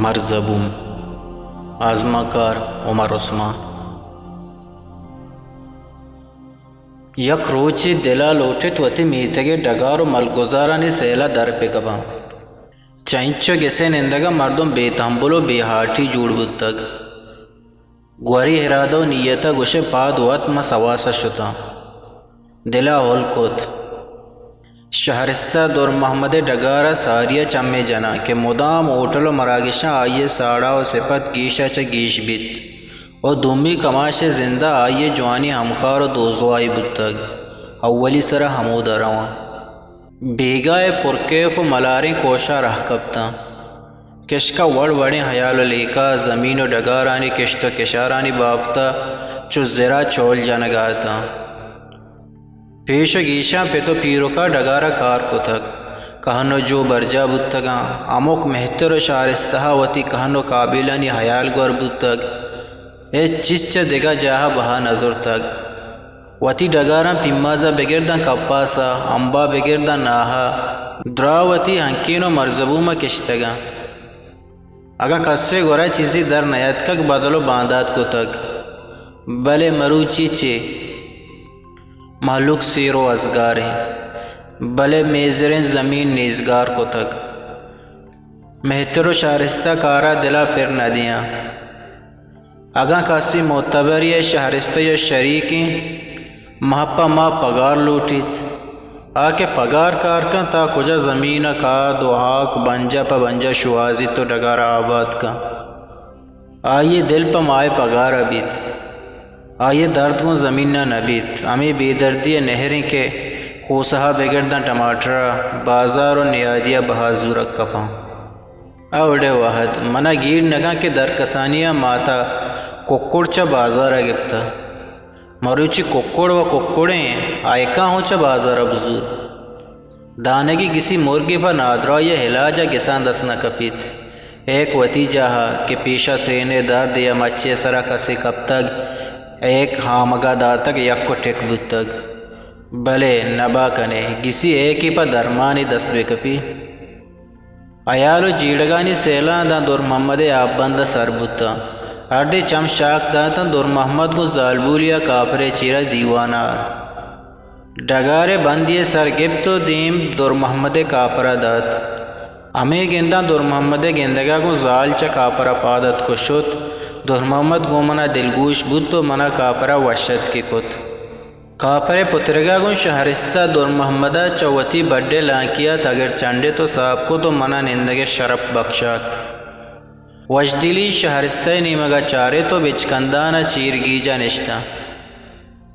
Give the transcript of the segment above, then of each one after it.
مرزبوم۔ آزمانکار عمر عثمان۔ یک روچے دل ءَ لوٹت وتی میتگ ءِ ڈگار ءُ ملگزارانی سیل ءَ در بہ کپاں۔ چہ اینچو گس ءِ نندگ ءَ مردم بے تمبل ءُ بے ہاٹی جوڑ بوتگ۔ گوری ارادہ ءُ نیت ءَ گوشئے پاد وت من سواس ءَ شتاں۔ دل ءَ ہول کت۔ شہرستہ در محمد ءِ ڈگار ءَ ساری ءَ چمے جناں کہ مدام ہوٹل ءُ مراگشاں آئی ءِ ساڑا ءُ سپت گیش ءَ چہ گیش بیت ءُ دومی کماش ءِ زند ءَ آئی ءِ جوانی ہمکار ءُ دوزواہی بوتگ۔ اولی سر ءَ ہمودا رواں۔ بیگاہ ءِ پرکیف ءُ ملاریں کوش ءَ راہ کپتاں۔ کشک ءَ وڑ وڑیں ہیال ءُ لیکہ، زمین ءُ ڈگارانی کشت ءُ کشارانی بابت ءَ چو زر ءَ چول جنگ ءَ اتاں۔ پیش ءُ گیشاں پت ءُ پیرک ءَ ڈگار ءَ کار کتگ۔ کہن ءُ جو برجاہ بوتگاں۔ ہمک مہتر ءُ شارستہ ءَ وتی کہن ءُ قابیلانی ہیال گور بوتگ۔ ہچ چیز چہ دگہ جاہ ءَ بہا نہ زرتگ۔ وتی ڈگاراں پیماز ءَ بگر داں کپاس ءَ، امب ءَ بگر داں ناہ ءَ، دراہ وتی ہنکین ءُ مرزبوم ءَ کشتگاں۔ اگاں کسے گورا چیزے در نیاتکگ، بدل ءُ باندات کتگ۔ بلے مروچی چے؟ مہلوک سیر ءُ ازگار انت، بلے میزریں زمین نیزگار کتگ۔ مہتر ءُ شارستہ کار ءَ دل ءَ پر نہ دیاں۔ اگاں کسی معتبرے ءِ شہرستہ یا شریکیں، ماہ پہ ماہ پگار لوٹیت۔ آ کہ پگار کار کنت، آ کجا زمین ءَ کاد ءُ ہاک بنجاہ پہ بنجاہ شوہازیت ءُ ڈگار ءَ آباد کنت۔ آئی ءِ دل پہ ماہ ءِ پگار ءَ بیت۔ آئی ءِ درد گوں زمین ءَ نہ بیت۔ ہمے بے دردی ءِ نہریں کہ کوسہ ءَ بگر داں ٹماٹر ءَ بازار ءُ نیادی ءَ بہا زورگ کپاں۔ اوڑے وہد من ءَ گیر نہ کنت کہ درکسانی ءَ مات ءَ ککڑ چہ بازار ءَ گپتہ۔ مروچی ککڑ ءُ ککڑیں، آیکاں ہوں چہ بازار ءَ بزور۔ دانگی گسی مرگے پہ نادراہی ءَ ہلاج ءَ گساں دست نہ کپیت۔ ایک وتی جاہ ءَ کہ پیش ءَ سین ءِ دردے یا مچے ءِ سر ءَ کسے کپتگ، ایک ہامگ ءَ داتگ، یک ءُ ٹک بوتگ۔ بلے نبا کنے، گسی ایکے پہ درمانے دست بہ کپی۔ ہیال ءُ جیڑگانی سیلاں داں در محمد ءِ آپ بند ءَ سر بوتاں۔ ہردے چم شاک داتاں، در محمد گوں زالبولی ءَ کاپر ءِ چیر ءَ دیوان ءَ ڈگار ءِ بندی ءِ سر گپت ءُ دیم در محمد ءِ کاپر ءَ دات۔ ہمے گنداں در محمد ءِ گندگ ءَ گوں زال چہ کاپر ءَ پاد اتک ءُ شت۔ در محمد گوں من ءَ دلگوش بوت ءُ من ءَ کاپر ءَ وش اتکی کت۔ کاپر ءِ پترگ ءَ گوں شہرستہ در محمد ءَ چہ وتی بڈ ءِ لانکی ءَ تگر چنڈت ءُ ساپ کت ءُ من ءَ نندگ ءِ شرپ بکشات۔ وشدلی شہرستہ ءِ نیمگ ءَ چارت ءُ بچکندان ءَ چیر گیج ءَ نشتاں۔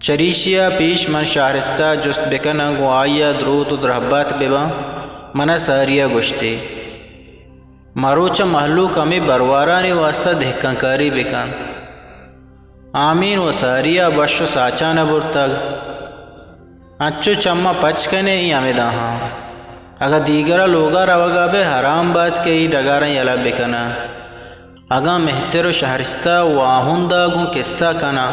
چریشی ءَ پیش من شہرستہ ءَ جست بکناں، گوں آئی ءَ دروت ءُ درہبات بباں، من ءَ ساری ءَ گوشتی، مروچ ءَ مہلوک ہمے بروارانی واستا دہکانکاری بکنت۔ آمین ءُ ساری ءَ بش ءُ ساچان ءَ برتگ۔ انچو چماں پچ کنے، اے ہمدا آں۔ اگاں دیگر ءَ لوگ ءَ روگ ءَ بہ، حرام بات کہ اے ڈگاراں یلہ بکناں۔ اگاں مہتر ءُ شہرستہ ءُ آہند ءَ گوں کسہ کناں،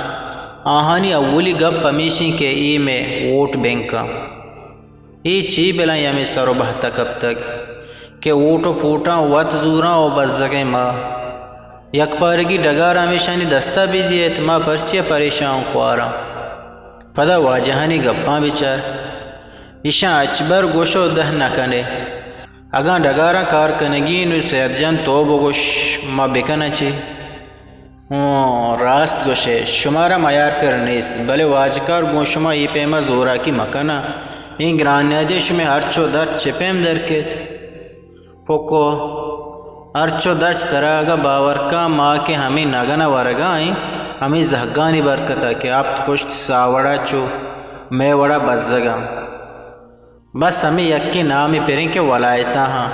آہانی اولی گپ ہمیش اِنت کہ اے مئے ووٹ بینک اِنت۔ اے چے بلائیں ہمے سر ءُ بہت ءَ کپتگ کہ ووٹ ءُ پوٹاں وت زوراں ءُ بزگیں ما۔ یکپارگی ڈگار ہمیشانی دست ءَ بہ دیت، ما پرچے پریشان ءُ کواراں؟ پدا واجہانی گپاں بچار، ایشاں ہچبر گوش ءُ دہ نہ کن ئے۔ اگاں ڈگاراں کار کنگی اِنت، نوں سید جان تو بگوش، ما بکناں چے؟ ہوں، راست گوش ئے، شمارا میار پر نیست، بلے واجکار گوں شما اے پیم ءَ زوراکی مہ کناں۔ اے گرانیادی شمئے ہرچ ءُ درچ چہ پیم در کیت؟ پکو، ہرچ ءُ درچ ترا اگاں باور کن، ما کہ ہمے نگن ءَ ورگ ءَ ایں، ہمے زہگانی برکت ءَ کہ ہپت پشت ساوڑ ءَ چو مئے وڑ ءَ بزگ ءَ اَنت۔ بس ہمے یکیں نامے پریں کہ ولایتاں ہاں۔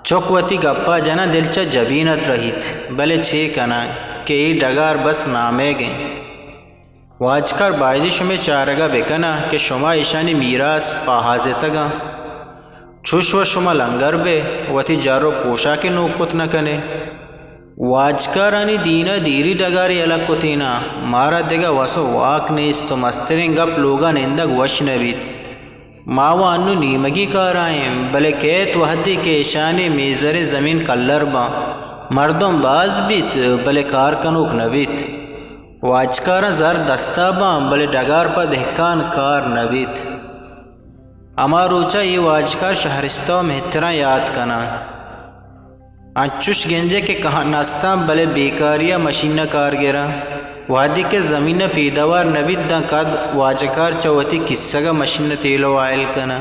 چک وتی گپا جناں، دل چہ جبین ءَ ترہیت، بلے چے کناں کہ اے ڈگار بس نامئیگ اِنت۔ واجکار بایدی شمئے چارگا بکناں کہ شما ایشانی میراث پہازتگ اَنت۔ چوش وَ شما لنگر بئے، وتی جار ءُ پوشاکے نوک کت نہ کنئے۔ واجکارانی دین ءَ دیری ڈگارے یلہ کتیناں، مارا دگہ وس ءُ واک نیست ءُ مستریں گپ لوگا نندگ وش نہ بیت۔ ما وَ انوں نیمگی کارا ایں، بلے کئیت وہدے کہ ایشانی میزریں زمین کلر باں، مردم باز بیت، بلے کار کنوک نہ بیت۔ واجکاراں زر دستا باں، بلے ڈگار پہ دہکان کار نہ بیت۔ ہما روچا اے واجکار شہرستہ و مہتراں یات کناں۔ انچوش گندے کہ کہن استاں، بلے بیکاری ء مشین ء کار گراں۔ وہدے کہ زمین ء پیداوار نہ بیت، داں کد واجکار چہ وتی کسگ ء مشین ء تیل و آئل کناں؟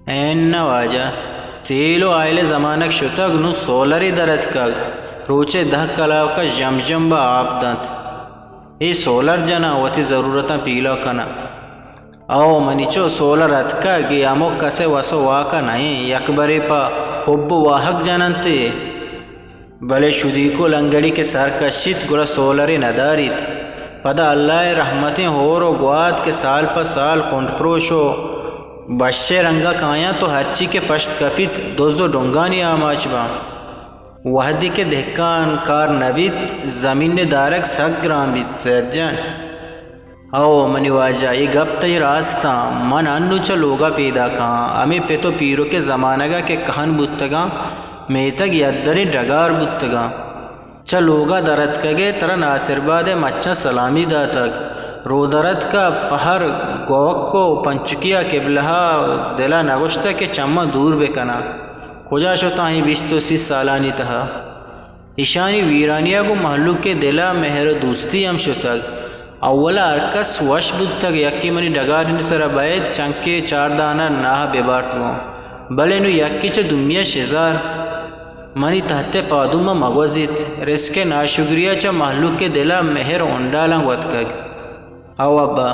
این نہ واجہ، تیل و آئل ء زمانگ شتگ، نوں سولرے در اتکگ، روچے دہ کلاک ء ژم ژم بہ آپ دنت۔ اے سولر جناں، وتی ضرورتاں پیلو کناں۔ او منی چو، سولر اتکگ، اے ہمک کسے وس و واک ء نہ ایں، یک برے پہ حب و واہگ جننت ئے۔ بلے شدیکو لنگڑی کہ سر کشیت، گڑا سولرے نہ داریت۔ پدا اللہ ء رحمتیں ہور و گوات کہ سال پہ سال کنڈ پروش و بشے رنگا کایاں، تو ہرچی کہ پشت کپیت، دز و ڈنگانی آماچ باں۔ وہدے کہ دہکان کار نہ بیت، زمین ء دارگ سک گران بیت، سید جان۔ او منی واجہ، اے گپ تئی راستاں۔ من انوں چہ لوگا پیداکاں۔ ہمے پت و پیرک ء زمانگا کہ کہن بوتگاں، میتگ یدریں ڈگار بوتگاں۔ چہ لوگا در اتکگے، ترا ناصرباد ء مچاں سلامی داتگ۔ رودرتکا پہر گوک و پنچکیا قبلہا دلا نگوشتگ کہ چماں دور بکناں۔ کجا شتاں اے بیست و سی سالانی تہا؟ ایشانی ویرانیا گوں مہلوک ء دلا مہر و دوستی ہم شتگ۔ اولا ہرکس وش بوتگ، یکے منی ڈگارانی سرا بئیت، چنکے چار دانہ ناہ ببارت گوں۔ بلے نوں یکے چہ دومیا شزار۔ منی تہت ء پادوم ء مگوزیت۔ رزق ء ناشگریا چہ مہلوک ء دلا مہر ہنڈالاں وتکگ۔ او ابا!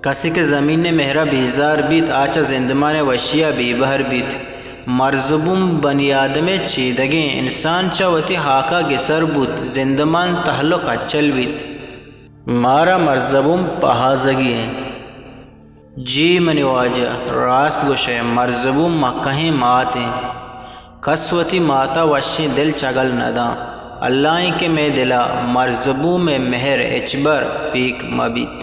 کسے کہ زمین ء مہرا بیزار بیت، آ چہ زندمان ء وشیا بے بہر بیت۔ مرزبوم بنی آدم ء چیدگیں انسان چہ وتی ہاکا گسر بوت، زندمان تہل و کچل بیت۔ مارا مرزبوم پہازگی انت۔ جی منی واجہ، راست گوشئے، مرزبوم مکہیں مات انت۔ کس وتی ماتا وشیں دل چگل نہ داں۔ اللہ ایں کہ مئے دلا مرزبوم ء مہر ہچبر پیک مہ بیت۔